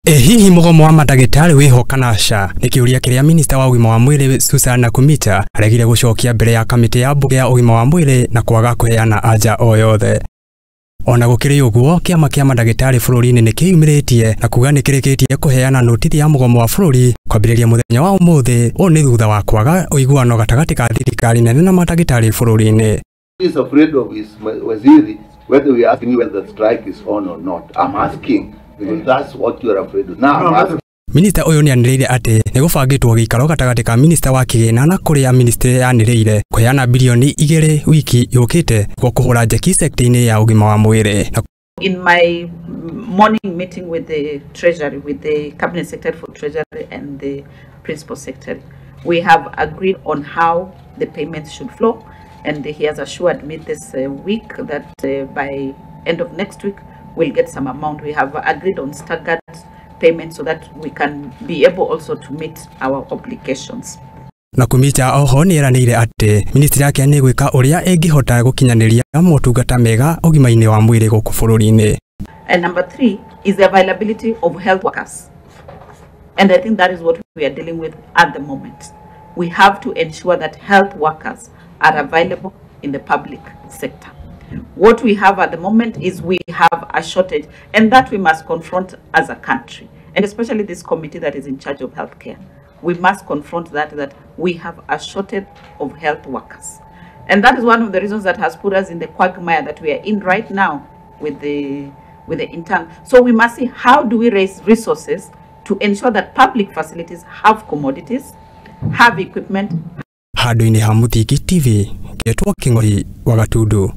Ĩ hihi mũgomo wa mandagĩtarĩ wĩho kana ca? Nĩ kĩũria kĩrĩa minista wa ũgima wa mwĩrĩ Susan Nakhumicha aregire gũcokia mbere ya kamĩtĩ ya mbunge ya ũgima wa mwĩrĩ na kwaga kũheana anja o yothe. Ona gũkĩrĩ ũguo, kĩama kĩa mandagĩtarĩ bũrũri-inĩ nĩ kĩyumĩrĩtie na kuga nĩ kĩrĩkĩtie kũheana notithi ya mũgomo wa bũrũri kwambĩrĩria mũthenya wa ũmũthĩ. Ũũ nĩ thutha wa kwaga ũiguano gatagatĩ ka thirikari nene na mandagĩtarĩ bũrũri-inĩ. Is afraid of his waziri, whether we are asking you whether the strike is on or not. I'm asking because that's what you are afraid of. Now I'm asking. Minista ũyũ nĩanĩrĩire atĩ nĩ gũbangĩtwo gĩikaro gatagatĩ ka minista wa kĩgĩna na kũrĩa ministry yanĩrĩire kũheana bilioni 2 wiki yũkĩte gwa kũhũra njeki sekta-inĩ ya ũgima wa mwĩrĩ. In my morning meeting with the Treasury, with the Cabinet Secretary for Treasury and the Principal Secretary, we have agreed on how the payments should flow, and he has assured me this week that by end of next week we'll get some amount. We have agreed on staggered payments so that we can be able also to meet our obligations. Nakhumicha oho nĩ eranĩire atĩ ministry yake nĩ gwĩka ũrĩa ĩngĩhota gũkinyanĩria motungata mega ũgima-inĩ wa mwĩrĩ gũkũ bũrũri-inĩ. And number 3 is the availability of health workers. And I think that is what we are dealing with at the moment. We have to ensure that health workers are available in the public sector. What we have at the moment is we have a shortage, and that we must confront as a country, and especially this committee that is in charge of healthcare. We must confront that we have a shortage of health workers. And that is one of the reasons that has put us in the quagmire that we are in right now with the intern. So we must see how do we raise resources to ensure that public facilities have commodities, have equipment. Handũ-inĩ ha Mũthingi TV, ngetwo Kĩng'ori wa Gatundu.